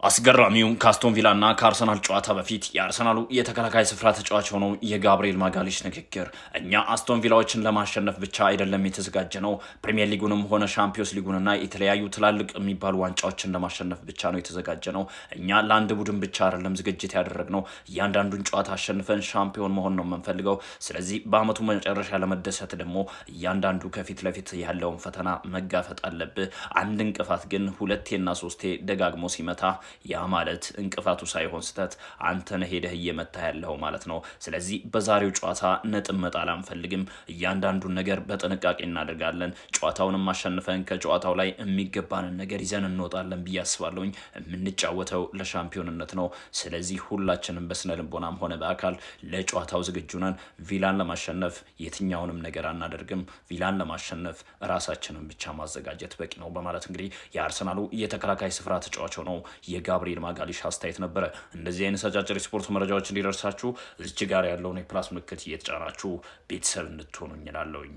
አስገራሚው ከአስቶን ቪላና ከአርሰናል ጨዋታ በፊት የአርሰናሉ የተከላካይ ስፍራ ተጫዋች የሆነው የጋብርኤል ማጋሊሽ ንግግር፣ እኛ አስቶን ቪላዎችን ለማሸነፍ ብቻ አይደለም የተዘጋጀ ነው፣ ፕሪሚየር ሊጉንም ሆነ ሻምፒዮንስ ሊጉንና የተለያዩ ትላልቅ የሚባሉ ዋንጫዎችን ለማሸነፍ ብቻ ነው የተዘጋጀ ነው። እኛ ለአንድ ቡድን ብቻ አይደለም ዝግጅት ያደረግነው፣ እያንዳንዱን ጨዋታ አሸንፈን ሻምፒዮን መሆን ነው የምንፈልገው። ስለዚህ በአመቱ መጨረሻ ለመደሰት ደግሞ እያንዳንዱ ከፊት ለፊት ያለውን ፈተና መጋፈጥ አለብህ። አንድ እንቅፋት ግን ሁለቴና ሶስቴ ደጋግሞ ሲመታ ያ ማለት እንቅፋቱ ሳይሆን ስህተት አንተ ነህ ሄደህ እየመታ ያለው ማለት ነው። ስለዚህ በዛሬው ጨዋታ ነጥብ መጣል አንፈልግም። እያንዳንዱን ነገር በጥንቃቄ እናደርጋለን። ጨዋታውንም አሸንፈን ከጨዋታው ላይ የሚገባንን ነገር ይዘን እንወጣለን ብዬ አስባለሁኝ። የምንጫወተው ለሻምፒዮንነት ነው። ስለዚህ ሁላችንም በስነ ልቦናም ሆነ በአካል ለጨዋታው ዝግጁ ነን። ቪላን ለማሸነፍ የትኛውንም ነገር አናደርግም። ቪላን ለማሸነፍ ራሳችንን ብቻ ማዘጋጀት በቂ ነው በማለት እንግዲህ የአርሰናሉ የተከላካይ ስፍራ ተጫዋች ሆነው የጋብሪኤል ማጋሊሽ አስተያየት ነበረ። እንደዚህ አይነት አጫጭር የስፖርት መረጃዎች እንዲደርሳችሁ እዚች ጋር ያለውን የ plus ምልክት እየተጫናችሁ ቤተሰብ እንድትሆኑ እላለሁኝ።